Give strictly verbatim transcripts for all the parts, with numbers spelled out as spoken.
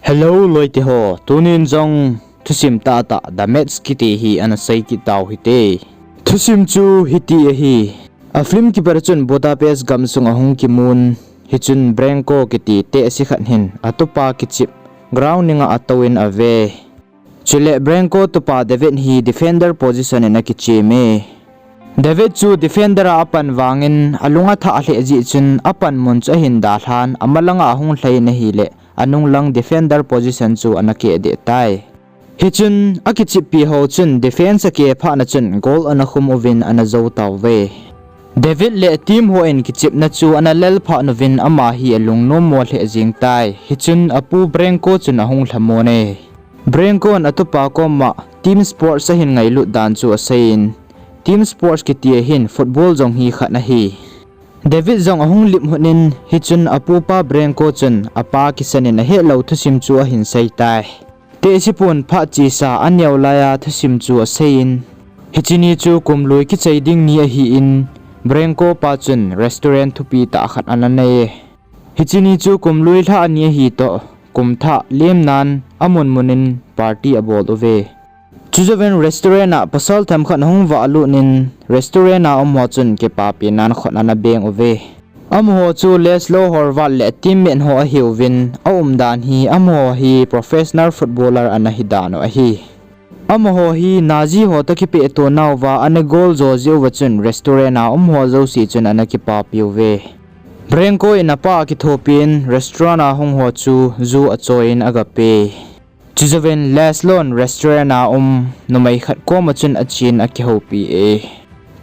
Hello loite ho, tunin jong thusim tahtah The Match kiti hi ana sei kit tau hite. Thusim chu hiti ahi. A film kipat a chun Budapest gamsung ahung kimun, hichun Branko kiti tehse khat hin atupa kichep ground ninga atouvin ave. Chule Branko tupa David hi defender position in akichem e. David chu defender a apan vangin alung athah lheh jeh chun apan mun chu ahin dalhan, amalanga ahung lhai in ahile anunglang defender position chu ana keh deh tai. Hichun akicheppi ho chun defence akeh phatna chun goal ana khum uvin ana jou tauve. David le team ho in kichepna chu ana lel phat uvin ama hi alungnommo lheh jeng tai. Hichun apu Branko chun ahung lhamon e. Branko in atupa koma team sports ahin ngailut dan chu aseiyin, team sports kiti ahin football jong hi khat ahi. David jong ahung lip lhon in, hichun apupa Branko chun apa kisan in ahetlou thusim chu ahin sei tai. Tehsepun phat chesa aneo laiya thusim chu aseiyin, hiche ni chu kumlui kichai ding ni ahin, Branko pa chun restaurant thupi tah khat ana nei e. Hiche ni chu kumlui lhah ni ahi toh, kumthah lemnan amun mun in party abol uve. Chujouvin restaurant a pasal themkhat ahung valut in, restaurant a umho chun kipapi nan khut ana beng uve. Amaho chu Laszlo Horvat le teammate ho ahiuvin, aumdan hi amaho hi professional footballer ana hidan u ahi. Amaho hi Nazi ho toh kipehto nauva ana goal jo jeh uva chun restaurant a umho jouse chun ana kipapi uve. Branko in apa akithopin restaurant a hungho chu ju achoiyin agapeh. Chujouvin Laszlo in restaurant a um numei khat koma chun achen akihoupi e.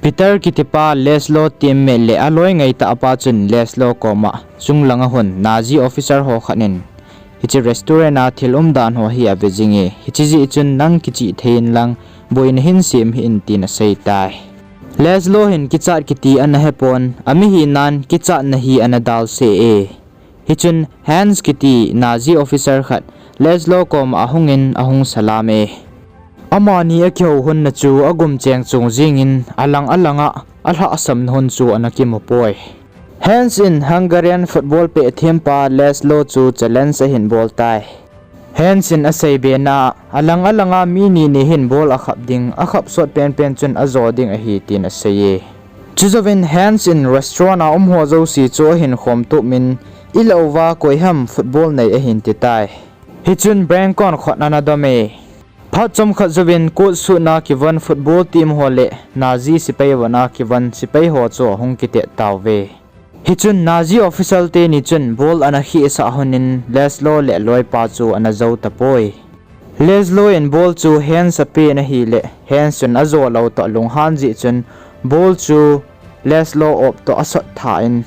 Peter kitipa Laszlo teammate le aloi ngaitahpa chun Laszlo koma chunglang ahun Nazi officer ho khat in hiche restaurant a thil umdan ho hi ave jinge, hiche jeh chun nang kichih thei inlang boina hin sem hih in tin asei tai. Laszlo hin kichat kiti ana hepon, amihinan kichatna hi ana dalse e. Hichun Hans kiti Nazi officer khat Laszlo koma ahungin ahung salam e. Amani akihou lhonna chu agum cheng chung jengin alang alanga alhahsamna lhon chu ana kimupoi. Hans in Hungarian football pehthempa Laszlo chu challenge ahin bol tai. Hans in asei bena, alang alanga mi ni ni hin ball akhap ding, akhap sot penpen chun ajo ding ahi tin asei e. Chujouvin Hans in restaurant a umho jouse chu ahin khomtup in, ilah uva koiham football nei ahin titai. Hichun Branko in khut ana dom e. Phat chomkhat jouvin coat suit na kivon football team ho le Nazi sepai vona kivon sepai ho chu ahung kitet tauve. Hichun Nazi official teni chun ball ana khehsah lhonin Laszlo le aloipa chu ana jou tapoi. Laszlo in ball chu Hans apen ahile, Hans chun ajo lou toh lunghan jeh chun ball chu Laszlo op toh asot tha in,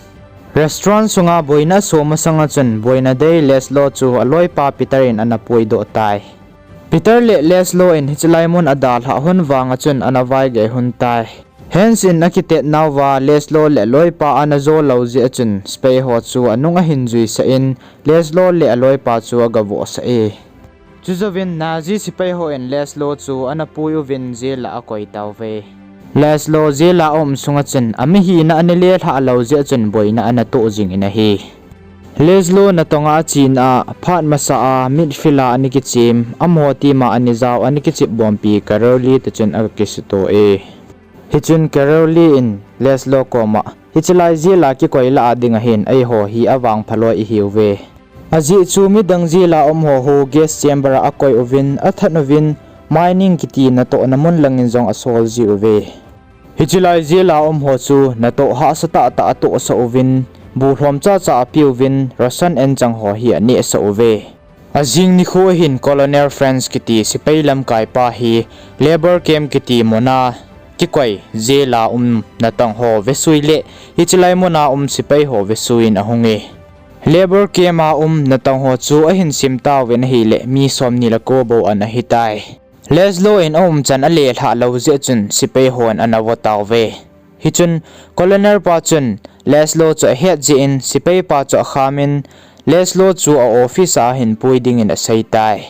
restaurant sunga boina aso masanga chun boina dei Laszlo chu aloipa Peter in ana puidoh tai. Peter le Laszlo in hiche lai mun adalhah lhon vanga chun ana vaigei lhon tai. Hans in akitet nauva Laszlo le aloipa ana jo lou jeh a chun sepai ho chu anung ahin juisah in Laszlo le aloipa chu agavohsah e. Chujouvin Nazi sepai hon Laszlo chu ana pui uvin jail a akoi tauve. Laszlo jail a aum sunga chun amihina ana lelhah lou jeh a chun boina ana toh jingin ahi. Laszlo natonga achena a phat masa a midfield a ana kichem, amaho team a ana jao ana kichep bompi Carolee toh chun aga kisuto e. Hichun Carolee in Laszlo koma, hiche lai jail a kikoi lah a ding ahin eiho hi avangphaloi ihiuve. Ajeh chu midang jail a umho hu gas chamber a akoi uvin, athat uvin, mining kiti natohna mun langin jong asol jiuve. Hiche lai jail a umho chu natoh hahsa tahtah atohsah uvin, bu lhom chacha apeuvin, ration anchang ho hi anehsah uve. Ajing nikho hin Colonel French kiti sepai lamkaipa hi Labour Camp kiti muna kikoi jail a um natong ho vesui le hiche lai muna um sepai ho vesui in ahung e. Labour Camp a um natong ho chu ahin sim tauvin ahile mi somni le ko bou ana hitai. Laszlo in aumchan alelhah lou jeh chun sepai hon ana vo tauve. Hichun Colonel pa chun Laszlo chu ahet jeh in sepai pa chu akhamin Laszlo chu a office a ahin pui dingin asei tai.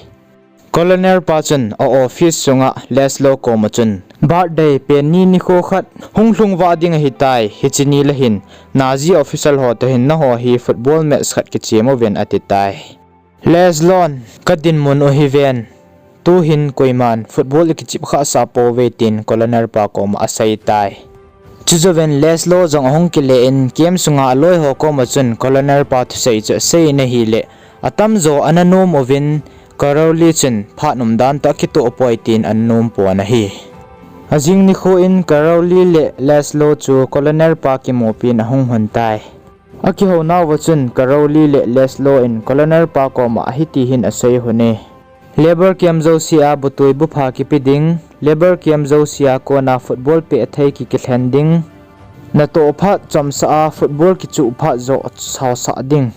Colonel pa chun a office sunga Laszlo koma chun birthday pen ni nikho khat hung lhung vah ding ahitai, hiche ni le hin Nazi official ho toh hin nangho hi football match khat kichem uvin ati tai. Leslo'n, ka dinmun u hi ven, tuhin koiman football i kichep khah sah pouve, tin Colonel pa koma asei tai. Chujouvin Leslo jong ahung kile in camp sunga aloi ho koma chun Colonel pa thusei chu asei in ahileh, atamjo ana nom uvin, Crowley chun phat umdan toh akitoh poi tin ana nom pon ahi. Ajing nikho in Crowley le Leslo chu Colonel pa kimupin ahung hon tai. Akihou nauva chun Crowley le Leslo in Colonel pa koma hiti hin asei hon e. Labour camp jousea butui bupha kipe ding, labour camp jousea kona football peh thei kikilhen ding, natoh phat chomsah a football kichuh phat joh sausah ding.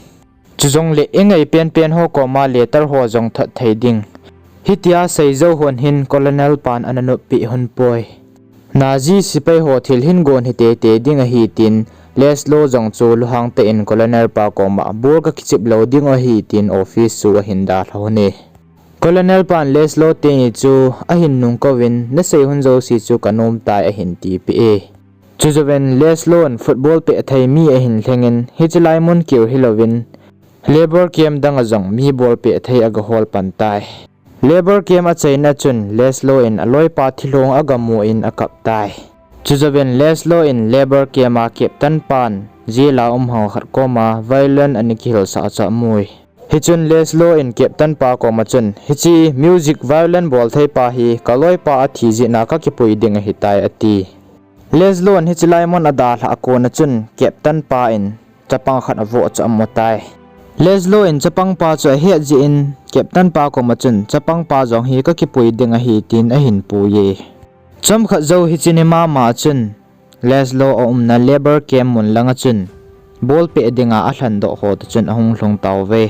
Chujongle i ngaipen pen ho koma letter ho jong thot thei ding. Hitia seijou hon hin Colonel pan ana noppi hon poi. Nazi sepai ho thil hin gon hi teitei ding ahi tin, Leslo jong chu luhang tah in Colonel pa koma ball ka kichep lou ding ahi tin office chu ahin dalha hon e. Colonel pan Leslo teni chu ahin nungkouvin, nasei hon jouse chu kanom tai ahin tipeh e. Chujouvin Leslo'n football peh thei mi ahin lhengin, hiche lai mun keu hilouvin, labour camp danga jong mi ball peh thei agahol pan tai. Labour camp achaina chun Leslo in aloipa thilhong agamu in akap tai. Chujouvin Leslo in labour camp a captain pan jail a um ho khat koma violin ana kihilsah chu amui. Hichun Leslo in captain pa koma chun, hiche music violin bol thei pa hi kaloipa athi jeh a kakipui ding ahitai ati. Leslo'n hiche lai mun adalhah a kona chun captain pa in chapang khat avoh chu amu tai. Leslo in chapang pa chu ahet jeh in captain pa koma chun chapang pa jong hi kakipui ding ahi tin ahin pui e. Chomkhat jou hiche ni mama chun Leslo aumna labour camp mun langa chun ball peh dinga alhandoh ho toh chun ahung lhung tauve.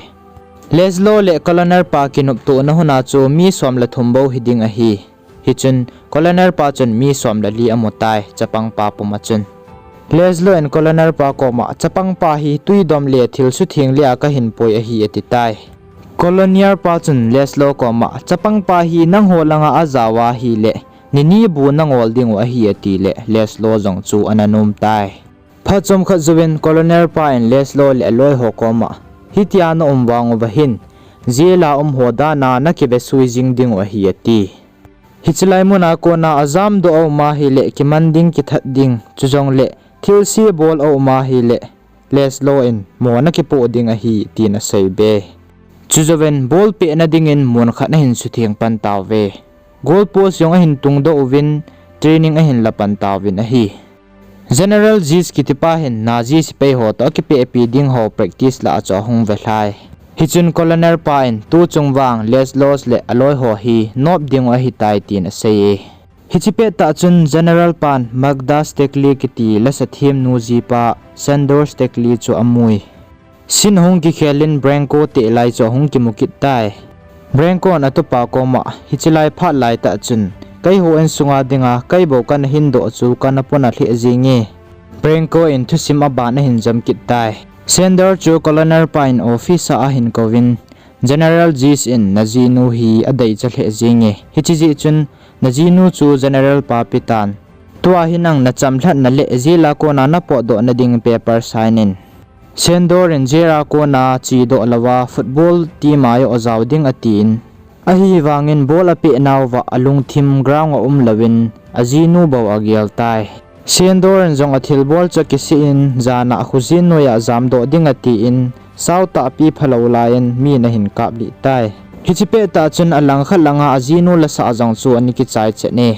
Leslo le Colonel pa kinoptona huna chu mi som le thum bou hiding ahi. Hichun Colonel pa chun mi som le li amu tai, chapang pa puma chun. Leslo in Colonel pa koma, chapang pa hi twi dom le thil sutheng le a kahin pui ahi ati tai. Colonel pa chun Leslo koma, chapang pa hi nangho langa ajao ahile, nini bu nangol dingu ahi atile, Leslo jong chu ana nom tai. Phat chomkhat jouvin Colonel pa in Leslo le aloi ho koma, hitia naum vang uva hin, jail a um ho dan a nakivesui jing dingu ahi ati. Hiche lai muna kona ajamdoh aum ahile kiman ding kithat ding, chujongle thilse bol aum ahile Leslo in mo nakipoh ding ahi tin aseibe. Chujouvin ball pehna dingin mun khat ahin sutheng pan tauve. Goal post jong ahin tungdoh uvin training ahin la pan tauvin ahi. General Zis kitipa hin Nazi sepai ho toh akipehpi ding ho practice lah a chu ahung velhai. Hichun Colonel pa in tuchung vang Leslo le aloi ho hi nop dingu ahitai tin asei e. Hiche pettah chun General pan Magda Stekli kiti lasathem nu jipa Sandor Stekli chu amui. Scene ahung kikhelin Branko teh lai chu ahung kimu kit tai. Branko in atupa koma, hiche lai phat laitah chun, keiho insunga dinga, keibou kana hindoh chu kana pona lheh jenge. Branko in thusim aban ahin jam kit tai. Sandor chu Colonel pa in office a ahin kouvin, General Zis in najinu hi adeicha lheh jenge. Hiche jeh chun najinu chu General pa petan. Tua hi nang nachamlhatna le jail a kona napotdohna ding paper sign in. Sandor in jail a kona chedoh louva football team a joh jao ding atin. Ahivangin ball apeh nauva alungthim ground a umlouvin ajinu bou agel tai. Sandor in jong athilbol chu akisih in jana khojin noiya jamdoh ding atin, sautahpi phalou laiyin min ahin kaplih tai. Hiche pettah chun alangkhat langa ajinu lasah jong chu ana kichai chet e.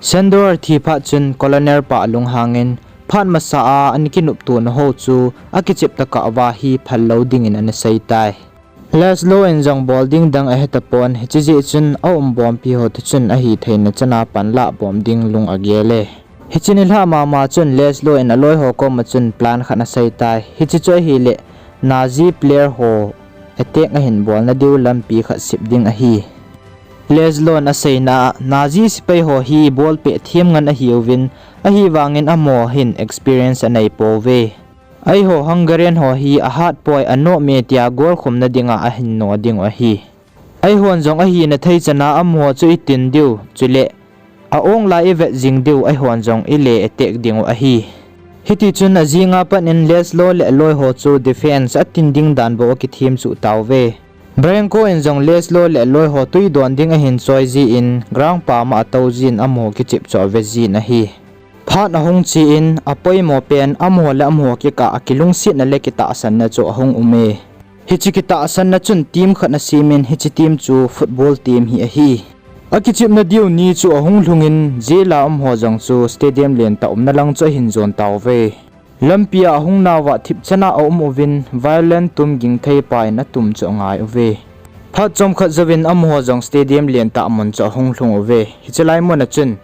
Sandor thi phat chun Colonel pa alunghangin, phat masa a ana kinoptona ho chu akichep tokah uva hi phal lou dingin ana sei tai. Leslo in jong bol ding dang ahetapon, hiche jeh chun aumbompi ho toh chun ahitheina chana panlah bom ding lung agel e. Hiche nilhah mama chun Leslo in aloi ho koma chun plan khat asei tai. Hiche chu ahile Nazi player ho attack ahin bolna diu lampi khat sep ding ahi. Leslo in aseina a, Nazi sepai ho hi ball peh them ngen ahiuvin, ahivangin amaho hin experience aneipouve. Eiho Hungarian ho hi ahatpoi, anoh me tia goal khumna dinga ahin no dingu ahi. Eihon jong ahina thei chana amaho chu itin diu, chule a-ong lai ivet jing diu, eihon jong ile attack dingu ahi. Hitichun ajinga pat in Leslo le aloi ho chu defense atin ding dan bou akithem chuh tauve. Branko in jong Laszlo le aloi ho tui don ding ahin choi jin, ground pam a atou jin amaho kichep chu ave jin ahi. Phat ahung chen, apoimo pen amaho le amaho kikah a kilungsetna le kitahsanna chu ahung um e. Hiche kitahsanna chun team khat asemin, hiche team chu football team hi ahi. Akichepna diu ni chu ahung lhungin, jail a umho jong chu stadium lentah umna lang chu ahin jon tauve. Lampi a ahung nauva thipchan a aum uvin, violent tum gingthei pa in atum chu angai uve. Phat chomkhat jouvin amaho jong stadium lentah mun chu ahung lhung uve. Hiche lai mun a chun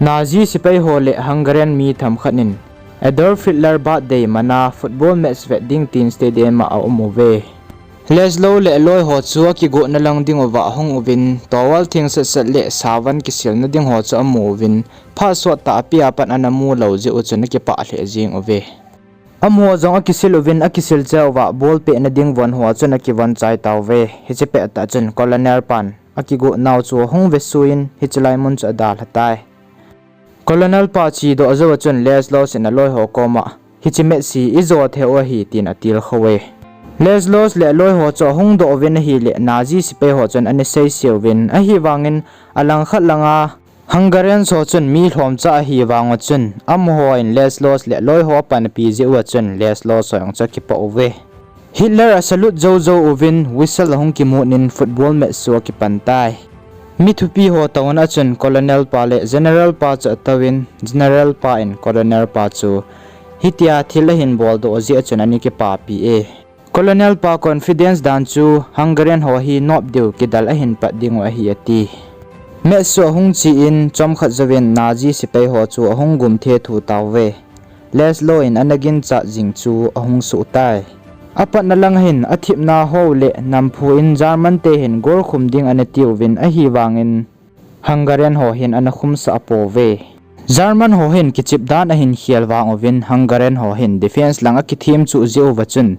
Nazi sepai ho le Hungarian mi themkhat in Adolf Hitler birthday mana football match vet ding tin stadium a aum uve. Laszlo le aloi ho chu akigotna lang ding uva ahung uvin, towel theng setsat le savan kisilna ding ho chu amu uvin, phat sot tah a apia pat ana mu lou jeh u chun akipah lheh jeng uve. Amaho jong akisil uvin, akisil cheh uva ball pehna ding von ho chun akivon chai tauve. Hiche pettah chun Colonel pan akigot nau chu ahung vesuiyin, hiche lai mun chu adalha tai. Colonel pa chedoh jouva chun Laszlo in aloi ho koma, hiche match hi ijo thei u ahi tin atilkhou e. Laszlo le aloi ho chu ahung doh uvin ahile, Nazi sepai ho chun ana seise uvin, ahivangin alangkhat langa Hungarian ho chun mi lhomcha ahivang u chun, amaho in Laszlo le aloi ho apanpi jeh uva chun Laszlo jong chu akipah uve. Hitler asalute jou jou uvin, whistle ahung kimut in football match chu akipan tai. Mi thupi ho touna a chun Colonel pa le General pa chu atouvin, General pa in Colonel pa chu hitia thil ahin boldoh jeh a chun ana kipapi e. Colonel pa confidence dan chu Hungarian ho hi nop diu kidal ahin pat ding u ahi ati. Match chu ahung chen, chomkhat jouvin Nazi sepai ho chu ahung gumthe thu tauve. Laszlo in ana ginchat jing chu ahung soh tai. Apatna lang hin athipna ho le namphu in German te hin goal khum ding ana tiuvin, ahivangin Hungarian ho hin ana khumsah pouve. German ho hin kichep dan ahin khel vang uvin, Hungarian ho hin defense lang akithem chuh jeh uva chun,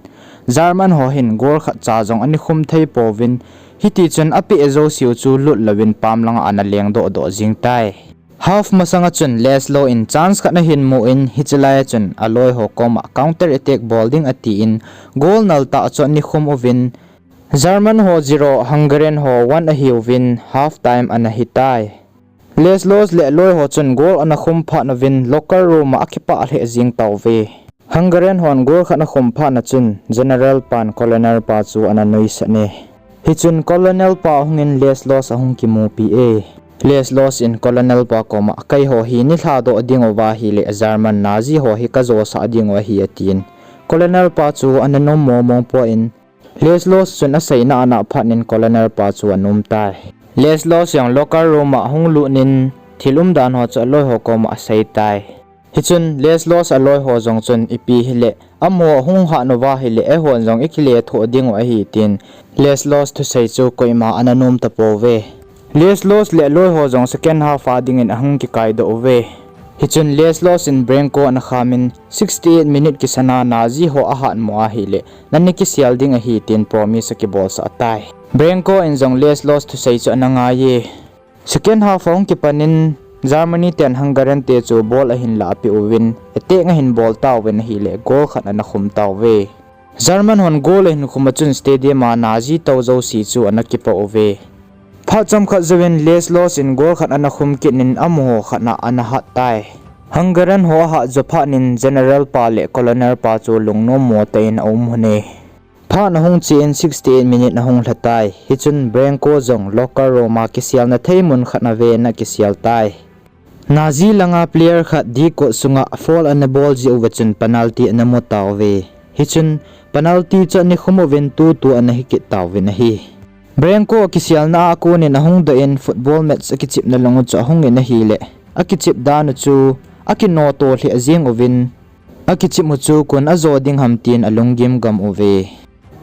German ho hin goal khatcha jong ana khum thei pouvin, hitichun apeh jouseu chu lut louvin pam langa ana lengdoh doh jing tai. Half masanga chun Laszlo in chance khat ahin mu in, hiche laia chun aloi ho koma counter attack bol ding atin, goal naltah chu ana khum uvin, German ho zero, Hungarian ho one ahiuvin, half time ana hitai. Laszlo le aloi ho chun goal ana khum phat uvin, locker room a akipah lheh jeng tauve. Hungarian hon goal khat akhum phatna chun General pan Colonel pa chu ana nuisat e. Hichun Colonel pa ahungin Laszlo ahung kimupi e. Laszlo in Colonel pa koma, keiho hi neilhadoh ding uva ahile German Nazi ho hi kajosah ding u ahi atin, Colonel pa chu ana nom mongmong poi. Laszlo chun aseina ana phatnin Colonel pa chu anom tai. Laszlo jong locker room a ahung lutnin thil umdan ho chu aloi ho koma asei tai. Hichun Laszlo aloi ho jong chun, ipi hile amaho ahung hat uva ahile eihon jong ikilethoh ding u ahi tin, Laszlo thusei chu koima ana nom tapouve. Laszlo le aloi ho jong second half a dingin ahung kikaidoh uve. Hichun Laszlo in Branko ana khamin, sixty-eight minute kisana Nazi ho ahatmo ahile nana kisel ding ahi tin promise akibolsah tai. Branko in jong Laszlo thusei chu ana ngaiye. Second half ahung kipanin Germany ten Hungarian te chu ball ahin lahpeh uvin, attack ahin bol tauvin ahile goal khat ana khum tauve. German hon goal ahin khum a chun stadium a Nazi tou jouse chu ana kipah uve. Phat chomkhat jouvin Laszlo in goal khat ana khum kitnin amaho khatna ana hat tai. Hungarian ho ahat jo phatnin General pa le Colonel pa chu lungnommo tah in aum lhon e. Phat ahung chen sixty-eight minute ahung lha tai. Hichun Branko jong locker room a kiselna thei mun khat a ven akisel tai. Nazi langa player khat dih kot sunga foul ana bol jeh uva chun penalty ana mu tauve. Hichun penalty chu ana khum uvin two two ana hikit tauvin ahi. Branko akiselna a konin ahung doh in football match akichepna lang u chu ahungin ahile, akichep dan u chu akinoto lheh jeng uvin, akichep u chu koin ajo ding ham tin alunggim gam uve.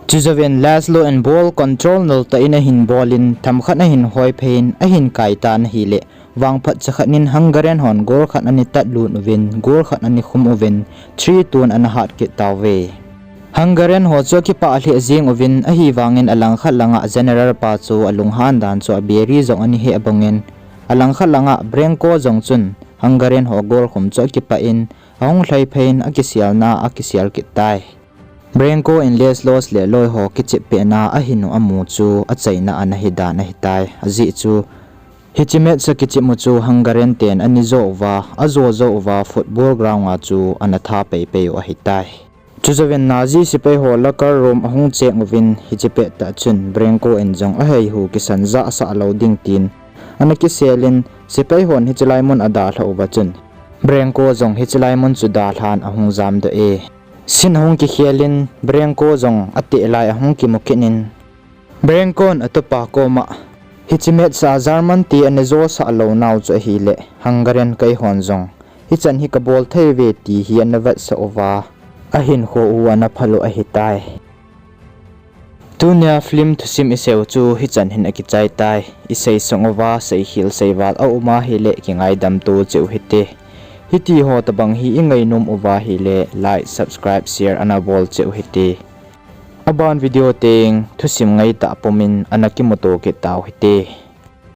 Chujouvin Laszlo in ball control naltah in ahin bolin, themkhat ahin hoiphei in ahin kaitan ahile, vangphat chakhat in Hungarian hon goal khat ana tatlut uvin, goal khat ana khum uvin, three two ana hat kit tauve. Hungarian ho chu akipah lheh jeng uvin, ahivangin alangkhat langa General pa chu alunghan dan chu aberi jong ana heh bangin, alangkhat langa Branko jong chun Hungarian ho goal khum chu akipah in, ahung lhaiphei in akiselna a akisel kit tai. Branko in Laszlo's le loi ho kichep pehna ahin u amu chu achaina ana hidan ahitai. Ajeh chu hiche match a kichep u chu Hungarian ten ana jo uva, ajo jo uva football ground a chu ana tha peipei u ahitai. Chujouvin Nazi sepai ho locker room ahung cheng uvin hiche pettah chun Branko in jong aheihu kisan jahsah lou ding tin ana kiselin sepai hon hiche lai mun adalhah uva chun Branko jong hiche lai mun chu dalhan ahung jamdoh e. Scene ahung kikhelin Branko jong ateh lai ahung kimu kit in Brankon atupa koma hiche match a German te ana josah lou nau chu ahile Hungarian keihon jong hichan hi kabol thei uve ti hi ana vetsah uva ahinkho u ana phal u ahitai. Tunia film thusim iseiu chu hichan hin akichai tai. Isei sung uva seikhel seival aum ahile kingaidam to cheh u hite. Hitiho tobang hi ingainom uva ahile like, subscribe, share ana bol cheh u hite. Aban video teng thusim ngaitah pumin ana kimuto kit tau hite.